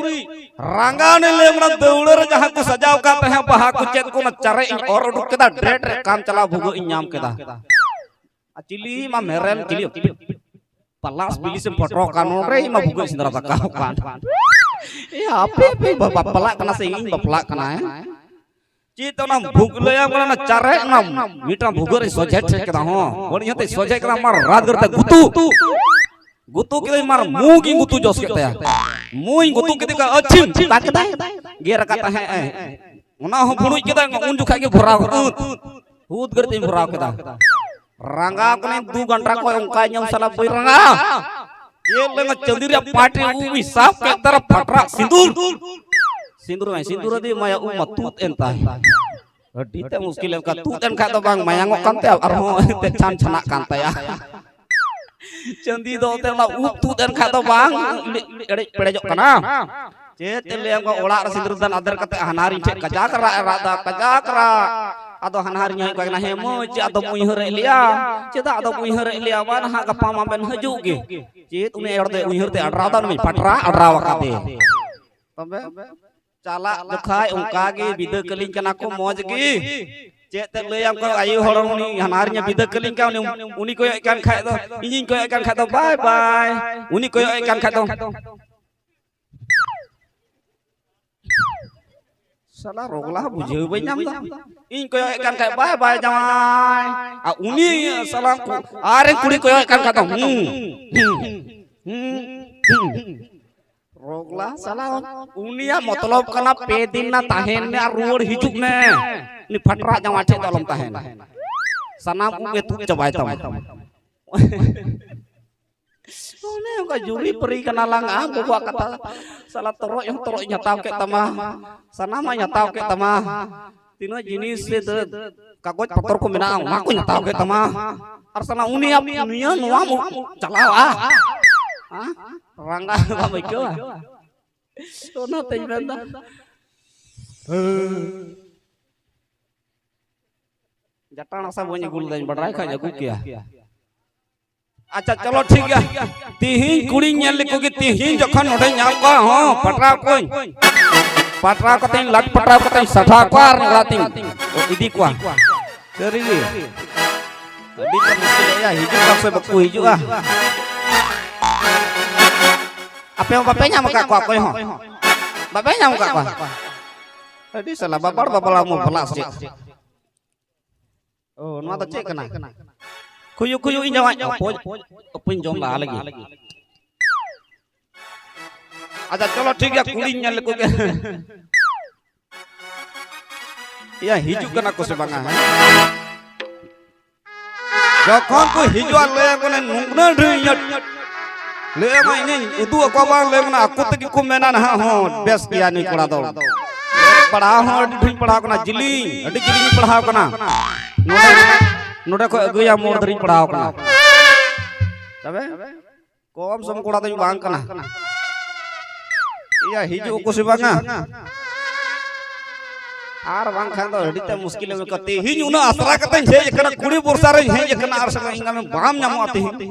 ᱨᱟᱸᱜᱟᱣ ᱱᱮ ᱞᱮ ᱚᱱᱟ ᱫᱟᱹᱣᱲᱟᱹ ᱨᱮ ᱡᱟᱦᱟᱸ ᱠᱚ ᱥᱟᱡᱟᱣ ᱠᱟᱜ ᱛᱟᱦᱮᱸ ᱵᱟᱦᱟ ᱠᱚ ᱪᱮᱫ ᱠᱚ, ᱚᱱᱟ ᱪᱟᱨᱮᱡ ᱤᱧ ᱚᱨ ᱩᱰᱩᱠ ᱠᱮᱫᱟ, ᱰᱮᱴ ᱨᱮ ᱠᱟᱢ ᱪᱟᱞᱟᱣ ᱵᱷᱩᱜᱟᱹᱜ ᱤᱧ ᱧᱟᱢ ᱠᱮᱫᱟ᱾ ᱟᱨ ᱪᱤᱞᱤ ᱢᱟ ᱢᱮᱨᱮᱞ ᱪᱤᱞᱤ ᱯᱟᱞᱟᱥ ᱵᱤᱞᱤ ᱥᱮ ᱯᱚᱴᱨᱚ ᱠᱟᱱ ᱱᱚᱰᱮ ᱤᱧ ᱢᱟ ᱵᱷᱩᱜᱟᱹᱜ ᱥᱮᱸᱫᱽᱨᱟ ᱫᱟᱠᱟ ᱠᱟᱱ᱾ ᱮ ᱟᱯᱮ ᱯᱮ ᱵᱟ-, ᱵᱟᱯᱞᱟᱜ ᱠᱟᱱᱟ ᱥᱮ ᱤᱧ ᱵᱟᱯᱞᱟᱜ ᱠᱟᱱᱟ? ᱦᱮᱸ? ᱪᱮᱫ ᱚᱱᱟ ᱵᱷᱩᱜ ᱞᱟᱹᱭᱟᱢ ᱠᱟᱱᱟ, ᱚᱱᱟ ᱪᱟᱨᱮᱡ ᱚᱱᱟ ᱢᱤᱫᱴᱟᱝ ᱵᱷᱩᱜᱟᱹᱜ ᱨᱮ ᱥᱚᱡᱷᱮ ᱴᱷᱮᱡ ᱠᱮᱫᱟ᱾ ᱦᱚᱸ, ᱦᱚᱲ ᱤᱧ ᱦᱚᱸᱛᱮ ᱥᱚᱡᱷᱮ ᱠᱮᱫᱟ, ᱢᱟᱨ ᱨᱟᱛ ᱜᱟᱹᱨ ᱛᱮ ᱜᱩᱛᱩ᱾ ᱜᱩᱛᱩ ᱠᱮᱫᱟᱹᱧ, ᱢᱟᱨ ᱢᱩ ᱜᱤᱧ ᱜᱩᱛᱩ ᱡᱚᱥ ᱠᱮᱫ ᱛᱟᱭᱟ᱾ ᱢᱩᱧ ᱜᱩᱛᱩ ᱠᱮᱫᱮ ᱠᱷᱟᱱ ᱟᱹᱪᱷᱤᱢ ᱪᱤᱠᱟ ᱠᱮᱫᱟᱭ? ᱜᱮᱨ ᱟᱠᱟᱫ ᱛᱟᱦᱮᱸ ᱮ᱾ ᱚᱱᱟ ᱦᱚᱸ ᱵᱷᱩᱲᱩᱡ ᱠᱮᱫᱟ, ᱩᱱ ᱡᱚᱠᱷᱟᱡ ᱜᱮ ᱵᱷᱚᱨᱟᱣ ᱩᱫ᱾ ᱩᱫ ᱜᱟᱹᱨ ᱛᱮᱧ ᱵᱷᱚᱨᱟᱣ ᱠᱮᱫᱟ᱾ ᱨᱟᱸᱜᱟᱣ ᱠᱟᱹᱱᱟᱹᱧ ᱫᱩ ᱜᱷᱟᱱᱴᱟ ᱠᱷᱚᱡ ᱚᱱᱠᱟ ᱧᱟᱢ ᱥᱟᱞᱟ ᱵᱟᱹᱧ ᱨᱟᱸᱜᱟᱣ᱾ ᱪᱮᱫ ᱞᱮ ᱢᱟ ᱪᱟᱸᱫᱤ ᱨᱮᱭᱟᱜ ᱯᱟᱴᱤ ᱩᱵ ᱤᱧ ᱥᱟᱵ ᱠᱮᱫ ᱛᱟᱨᱟ ᱯᱟᱴᱨᱟ ᱥᱤᱸᱫᱩᱨ᱾ ᱥᱤᱸᱫᱩᱨ ᱢᱮ, ᱥᱤᱸᱫᱩᱨ ᱟᱫᱮ ᱢᱟᱭᱟ ᱩᱵ ᱢᱟ ᱛᱩᱫ ᱮᱱ ᱛᱟᱭ᱾ ᱟᱹᱰᱤ ᱛᱮ ᱢᱩᱥᱠᱤᱞ ᱮᱱ ᱠᱷᱟᱱ, ᱛᱩᱫ ᱮᱱ ᱠᱷᱟᱡ ᱫᱚ ᱵᱟᱝ ᱢᱟᱭᱟᱝᱚᱜ ᱠᱟᱱ ᱛᱟᱭᱟ, ᱟᱨᱦᱚᱸ ᱮᱱᱛᱮ ᱪᱷᱟᱱ ᱪᱷᱟᱱᱟᱜ ᱠᱟᱱ ᱛᱟᱭᱟ᱾ ᱪᱟᱸᱫᱤ ᱫᱚ ᱮᱱᱛᱮ ᱚᱱᱟ ᱩᱵ ᱛᱩᱫ ᱮᱱ ᱠᱷᱟᱡ ᱫᱚ ᱵᱟᱝ ᱮᱲᱮᱡ ᱯᱮᱲᱮᱡᱚᱜ ᱠᱟᱱᱟ᱾ ᱪᱮᱫ ᱮ ᱞᱟᱹᱭᱟ, ᱚᱱᱠᱟ ᱚᱲᱟᱜ ᱨᱮ ᱥᱤᱸᱫᱩᱨ ᱫᱟᱱ ᱟᱫᱮᱨ ᱠᱟᱛᱮ ᱦᱟᱱᱦᱟᱨᱤᱧ ᱴᱷᱮᱡ ᱠᱟᱡᱟᱠ ᱨᱟᱜ ᱮ ᱨᱟᱜ ᱮᱫᱟ, ᱠᱟᱡᱟᱠ ᱨᱟᱜ᱾ ᱟᱫᱚ ᱦᱟᱱᱦᱟᱨᱤᱧ ᱦᱚᱸ ᱚᱱᱠᱟ ᱠᱟᱱᱟ, "ᱦᱮᱸ ᱢᱟᱹᱭ, ᱪᱮᱫ ᱟᱫᱚᱢ ᱩᱭᱦᱟᱹᱨᱮᱫ ᱞᱮᱭᱟ? ᱪᱮᱫᱟᱜ ᱟᱫᱚᱢ ᱩᱭᱦᱟᱹᱨᱮᱫ ᱞᱮᱭᱟ? ᱵᱟ ᱱᱟᱦᱟᱜ ᱜᱟᱯᱟ ᱢᱟ ᱵᱮᱱ ᱦᱤᱡᱩᱜ ᱜᱮ᱾" ᱪᱮᱫ ᱩᱱᱤ ᱮᱲ ᱫᱚᱭ ᱩᱭᱦᱟᱹᱨ ᱛᱮ ᱟᱰᱨᱟᱣ ᱫᱟ, ᱩᱱᱤ ᱯᱟᱴᱨᱟ ᱟᱰᱨᱟᱣ ᱟᱠᱟᱫᱮ᱾ ᱛᱚᱵᱮ ᱪᱟᱞᱟᱜ ᱡᱚᱠᱷᱟᱡ ᱚᱱᱠᱟ ᱜᱮ ᱵᱤᱫᱟᱹ ᱠᱟᱹᱞᱤᱧ ᱠᱟᱱᱟ ᱠᱚ ᱢᱚᱡᱽ ᱜᱮ᱾ ᱪᱮᱫ ᱛᱮ ᱞᱟᱹᱭᱟᱢ ᱠᱟᱱᱟ, ᱟᱭᱳ ᱦᱚᱲ ᱩᱱᱤ ᱦᱟᱱᱦᱟᱨᱤᱧ ᱮ ᱵᱤᱫᱟᱹ ᱠᱟᱹᱞᱤᱧ ᱠᱟᱱ, ᱩᱱᱤ, ᱩᱱᱤ ᱠᱚᱭᱚᱜ ᱮᱫ ᱠᱟᱱ ᱠᱷᱟᱡ ᱫᱚ, ᱤᱧᱤᱧ ᱠᱚᱭᱚᱜ ᱮᱫ ᱠᱟᱱ ᱠᱷᱟᱡ ᱫᱚ, "ᱵᱟᱭ ᱵᱟᱭ", ᱩᱱᱤ ᱠᱚᱭᱚᱜ ᱮᱫ ᱠᱟᱱ ᱠᱷᱟᱡ ᱫᱚ, ᱥᱟᱞᱟ ᱨᱚᱜᱽᱞᱟ ᱵᱩᱡᱷᱟᱹᱣ ᱵᱟᱹᱧ ᱧᱟᱢ ᱫᱟ᱾ ᱤᱧ ᱠᱚᱭᱚᱜ ᱮᱫ ᱠᱟᱱ ᱠᱷᱟᱡ, "ᱵᱟᱭ ᱵᱟᱭ ᱡᱟᱶᱟᱭ", ᱟᱨ ᱩᱱᱤ ᱥᱟᱞᱟ ᱠᱚ-, ᱟᱨ ᱠᱩᱲᱤ ᱠᱚᱭᱚᱜ ᱮᱫ ᱠᱟᱱ ᱠᱷᱟᱡ ᱫᱚ, ᱦᱩᱸ, ᱦᱩᱸ, ᱦᱩᱸ, ᱦᱩᱸ᱾ ᱨᱚᱜᱽᱞᱟ ᱥᱟᱞᱟ, ᱩᱱᱤᱭᱟᱜ ᱢᱚᱛᱞᱚᱵ ᱠᱟᱱᱟ ᱯᱮ ᱫᱤᱱ ᱱᱟ ᱛᱟᱦᱮᱱ ᱢᱮ ᱟᱨ ᱨᱩᱣᱟᱹᱲ ᱦᱤᱡᱩᱜ ᱢᱮ᱾ ᱩᱱᱤ ᱯᱷᱟᱴᱨᱟ ᱡᱟᱶᱟᱭ ᱴᱷᱮᱡ ᱫᱚ ᱟᱞᱚᱢ ᱛᱟᱦᱮᱱᱟ᱾ ᱥᱟᱱᱟᱢ ᱠᱚᱜᱮ ᱛᱩᱫ ᱪᱟᱵᱟᱭ ᱛᱟᱢᱟ᱾ ᱚᱱᱮ ᱚᱱᱠᱟ ᱡᱩᱨᱤ ᱯᱟᱹᱨᱤ ᱠᱟᱱᱟ ᱞᱟᱝ, ᱟᱢ ᱜᱚᱜᱚᱣᱟᱜ ᱠᱟᱛᱷᱟ ᱥᱟᱞᱟ ᱛᱚᱨᱚᱡ ᱦᱚᱸ ᱛᱚᱨᱚᱡ ᱤᱧ ᱦᱟᱛᱟᱣ ᱠᱮᱫ ᱛᱟᱢᱟ, ᱥᱟᱱᱟᱢᱟᱜ ᱤᱧ ᱦᱟᱛᱟᱣ ᱠᱮᱫ ᱛᱟᱢᱟ, ᱛᱤᱱᱟᱹᱜ ᱡᱤᱱᱤᱥ ᱥᱮ ᱫᱟᱹ-, ᱠᱟᱜᱚᱡᱽ ᱯᱚᱛᱚᱨ ᱠᱚ ᱢᱮᱱᱟᱜᱼᱟ, ᱚᱱᱟ ᱠᱚᱧ ᱦᱟᱛᱟᱣ ᱠᱮᱫ ᱛᱟᱢᱟ᱾ ᱟᱨ ᱥᱟᱞᱟ ᱩᱱᱤᱭᱟᱜ ᱱᱤᱭᱟᱹ ᱱᱚᱣᱟ ᱢᱩ-, ᱪᱟᱞᱟᱣᱟ᱾ ᱦᱮᱸ? ᱨᱟᱸᱜᱟ ᱵᱟᱢ ᱟᱹᱭᱠᱟᱹᱣᱟ? ᱚᱱᱟᱛᱮᱧ ᱢᱮᱱᱫᱟ, ᱡᱟᱴᱟᱱ ᱦᱟᱥᱟ ᱵᱟᱹᱧ ᱟᱹᱜᱩ ᱞᱮᱫᱟᱧ, ᱵᱟᱰᱟᱭ ᱠᱷᱟᱡ ᱟᱹᱜᱩ ᱠᱮᱭᱟ᱾ ᱟᱪᱪᱷᱟ, ᱪᱚᱞᱚ, ᱴᱷᱤᱠ ᱜᱮᱭᱟ᱾ ᱛᱤᱦᱤᱧ ᱠᱩᱲᱤᱧ ᱧᱮᱞ ᱞᱮᱠᱚ ᱜᱮ, ᱛᱤᱦᱤᱧ ᱡᱚᱠᱷᱚᱱ ᱱᱚᱰᱮᱧ ᱧᱟᱢ ᱠᱚᱣᱟ, ᱦᱚᱸ, ᱯᱟᱴᱨᱟᱣ ᱠᱚᱣᱟᱹᱧ᱾ ᱯᱟᱴᱨᱟᱣ ᱠᱟᱛᱮᱧ, ᱞᱟᱴ ᱯᱟᱴᱨᱟᱣ ᱠᱟᱛᱮᱧ ᱥᱟᱴᱷᱟᱣ ᱠᱚᱣᱟ ᱟᱨ ᱚᱲᱟᱜ ᱛᱤᱧ ᱤᱫᱤ ᱠᱚᱣᱟ᱾ ᱥᱟᱹᱨᱤ ᱜᱮ᱾ ᱟᱹᱰᱤ ᱠᱚ ᱢᱩᱥᱠᱤᱞᱚᱜᱼᱟ, ᱦᱤᱡᱩᱜ ᱵᱟᱠᱚ ᱥᱮ ᱵᱟᱠᱚ ᱦᱤᱡᱩᱜᱼᱟ᱾ ᱟᱯᱮ ᱦᱚᱸ ᱵᱟᱯᱮ ᱧᱟᱢ ᱟᱠᱟᱫ ᱠᱚᱣᱟ ᱚᱠᱚᱭ ᱦᱚᱸ? ᱵᱟᱯᱮ ᱧᱟᱢ ᱟᱠᱟᱫ ᱠᱚᱣᱟ? ᱟᱹᱰᱤ ᱥᱟᱞᱟ ᱵᱟᱵᱟᱲ ᱵᱟᱵᱟᱲ ᱟᱢ ᱵᱟᱯᱞᱟ ᱥᱮ ᱪᱮᱫ? ᱳ, ᱱᱚᱣᱟ ᱫᱚ ᱪᱮᱫ ᱠᱟᱱᱟ? ᱠᱷᱩᱭᱩ ᱠᱷᱩᱭᱩ ᱤᱧ ᱡᱟᱶᱟᱭ᱾ ᱚᱯᱚᱡ, ᱚᱯᱚᱡ ᱡᱚᱢ ᱞᱟᱦᱟ ᱞᱟᱹᱜᱤᱫ᱾ ᱟᱪᱪᱷᱟ, ᱪᱚᱞᱚ, ᱴᱷᱤᱠ ᱜᱮᱭᱟ, ᱠᱩᱲᱤᱧ ᱧᱮᱞ ᱞᱮᱠᱚ ᱜᱮ᱾ ᱭᱟ, ᱦᱤᱡᱩᱜ ᱠᱟᱱᱟ ᱠᱚ ᱥᱮ ᱵᱟᱝᱟ, ᱦᱮᱸ? ᱡᱚᱠᱷᱚᱱ ᱠᱚ ᱦᱤᱡᱩᱜᱼᱟ, ᱞᱟᱹᱭ ᱟᱠᱚ ᱠᱟᱱᱟ, ᱱᱩᱱᱟᱹᱜ ᱰᱷᱮᱨ ᱤᱧᱟᱹᱜ, ᱞᱟᱹᱭ ᱟᱢᱟ, ᱤᱧᱤᱧ ᱩᱫᱩᱜ ᱟᱠᱚᱣᱟ ᱵᱟᱝ, ᱞᱟᱹᱭ ᱢᱟᱱᱮ ᱟᱠᱚ ᱛᱮᱜᱮ ᱠᱚ ᱢᱮᱱᱟ ᱱᱟᱦᱟᱜ, ᱦᱚᱸ, ᱵᱮᱥ ᱜᱮᱭᱟ ᱱᱩᱭ ᱠᱚᱲᱟ ᱫᱚ᱾ ᱯᱟᱲᱦᱟᱣ ᱦᱚᱸ ᱟᱹᱰᱤ ᱰᱷᱮᱨ ᱯᱟᱲᱦᱟᱣ ᱠᱟᱱᱟ, ᱡᱤᱞᱤᱧ, ᱟᱹᱰᱤ ᱡᱤᱞᱤᱧ ᱯᱟᱲᱦᱟᱣ ᱠᱟᱱᱟ᱾ ᱱᱚᱰᱮ, ᱱᱚᱰᱮ ᱠᱷᱚᱱ ᱟᱹᱜᱩᱭᱟ, ᱢᱳᱲ ᱫᱷᱟᱹᱨᱤᱡ ᱯᱟᱲᱦᱟᱣ ᱠᱟᱱᱟ᱾ ᱛᱚᱵᱮ ᱠᱚᱢ ᱥᱚᱢ ᱠᱚᱲᱟ ᱫᱚᱧ ᱵᱟᱝ ᱠᱟᱱᱟ᱾ ᱤᱭᱟ, ᱦᱤᱡᱩᱜ ᱟᱠᱚ ᱥᱮ ᱵᱟᱝᱟ? ᱟᱨ ᱵᱟᱝᱠᱷᱟᱱ ᱫᱚ ᱟᱹᱰᱤ ᱛᱮ ᱢᱩᱥᱠᱤᱞ ᱮᱢ ᱟᱹᱭᱠᱟᱹᱣᱟ᱾ ᱛᱮᱦᱮᱧ ᱩᱱᱟᱹᱜ ᱟᱥᱨᱟ ᱠᱟᱛᱮᱧ ᱦᱮᱡ ᱟᱠᱟᱱᱟ, ᱠᱩᱲᱤ ᱵᱚᱨᱥᱟ ᱨᱮᱧ ᱦᱮᱡ ᱟᱠᱟᱱᱟ, ᱟᱨ ᱥᱟᱞᱟ ᱤᱧ ᱵᱟᱢ ᱧᱟᱢᱚᱜᱼᱟ ᱛᱮᱦᱮᱧ᱾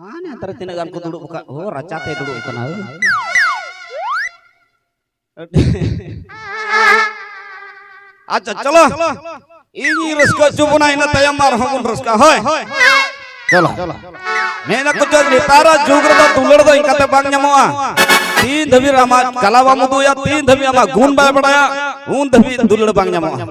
ᱦᱟᱱᱮ ᱦᱟᱱᱛᱮ ᱨᱮ ᱛᱤᱱᱟᱹᱜ ᱜᱟᱱ ᱠᱚ ᱫᱩᱲᱩᱵ ᱟᱠᱟᱫ᱾ ᱳ, ᱨᱟᱪᱟ ᱛᱮ ᱫᱩᱲᱩᱵ ᱟᱠᱟᱱᱟ᱾ ᱳ᱾ ᱟᱪᱪᱷᱟ, ᱪᱚᱞᱚ, ᱤᱧᱤᱧ ᱨᱟᱹᱥᱠᱟᱹ ᱦᱚᱪᱚ ᱵᱚᱱᱟ, ᱤᱱᱟᱹ ᱛᱟᱭᱚᱢ ᱟᱨᱦᱚᱸ ᱵᱚᱱ ᱨᱟᱹᱥᱠᱟᱹᱜᱼᱟ᱾ ᱦᱳᱭ, ᱪᱚᱞᱚ᱾ ᱢᱮᱱᱟ ᱠᱚ ᱪᱮᱫ, ᱱᱮᱛᱟᱨᱟᱜ ᱡᱩᱜᱽ ᱨᱮᱫᱚ ᱫᱩᱞᱟᱹᱲ ᱫᱚ ᱤᱱᱠᱟᱛᱮ ᱵᱟᱝ ᱧᱟᱢᱚᱜᱼᱟ᱾ ᱛᱤᱱ ᱫᱷᱟᱹᱵᱤᱡ ᱟᱢᱟᱜ ᱠᱟᱞᱟ ᱵᱟᱢ ᱩᱫᱩᱜ ᱟᱭᱟ, ᱛᱤᱱ ᱫᱷᱟᱹᱵᱤᱡ ᱟᱢᱟᱜ ᱜᱩᱱ ᱵᱟᱭ ᱵᱟᱲᱟᱭᱟ, ᱩᱱ ᱫᱷᱟᱹᱵᱤᱡ ᱫᱩᱞᱟᱹᱲ ᱵᱟᱝ ᱧᱟᱢᱚᱜᱼᱟ᱾